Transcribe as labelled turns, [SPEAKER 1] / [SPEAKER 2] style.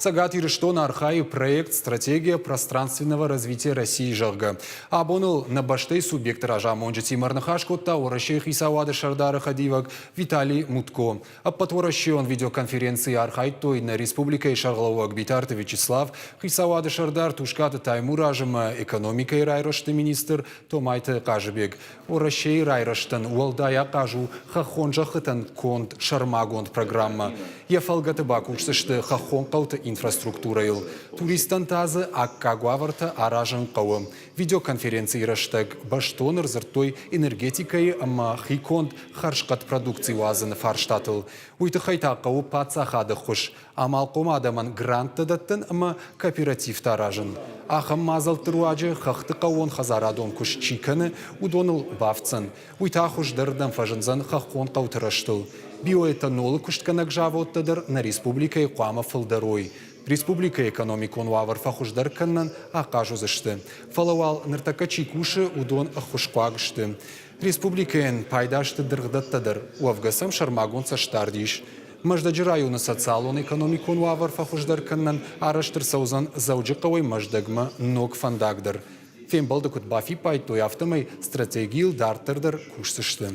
[SPEAKER 1] Цӕгат Ирыстон архайы проект «Стратегия пространственного развития России», зӕгъгӕ. Абон ыл нӕ бӕстӕйы субъекты разамонджытимӕ ӕрныхас кодта Уӕрӕсейы хицауады сӕрдары хӕдивӕг Виталий Мутко. Ӕппӕтуӕрӕсейон видеоконференцийы архайдтой нӕ республикӕйы сӕргълӕууӕг Битарты Вячеслав, хицауады сӕрдар Тускъаты Таймураз ӕмӕ экономикӕйы райрӕзты министр Томайты Хъазыбег. Уӕрӕсейы райрӕзтӕн уӕлдай ахъаз у хӕххон зӕххытӕн конд сӕрмагонд программӕ. Йӕ фӕлгӕты бакусдзысты хӕххон хъӕуты инфраструктурӕйыл. Туристтӕн та дзы аккаг уавӕртӕ аразын хъӕуы. Видеоконференцийы рӕстӕг бӕстон ӕрдзырдтой энергетикӕйы ӕмӕ хиконд хӕрзхъӕд продукци уадзыны фарстатыл. Уый тыххӕй та хъӕуы паддзахады ӕххуыс, амалхъом адӕмӕн гранттӕ дӕттын ӕмӕ кооперативтӕ аразын. Ахӕм мадзӕлтты руаджы хӕхты хъӕууонхӕдзарадон куыст чи кӕны, уыдоныл бафтдзӕн. Уый та хуыздӕрырдӕм фӕзындзӕн хӕххон хъӕуты рӕзтыл. Биоэтанолы куыстгӕнӕг заводтӕ дӕр нӕ республикӕйы хъуамӕ фылдӕр уой. Республикӕйы экономикон уавӕр фӕхуыздӕр кӕнынӕн ахъаз уыдзысты. Фӕлӕ уал ныртӕккӕ чи кусы, уыдон ӕххуысхъуаг сты. Республикӕйӕн пайда сты дыргъдӕттӕ дӕр, уӕвгӕ сӕм сӕрмагонд цӕстдард ис. Мӕздӕджы районы социалон-экономикон уавӕр фӕхуыздӕр кӕнынӕн арӕзт ӕрцӕудзӕн Дзӕуджыхъӕуӕй Мӕздӕгмӕ ног фӕндаг дӕр. Фембӕлды куыд бафиппайдтой, афтӕмӕй стратегийыл дарддӕр дӕр кусдзысты.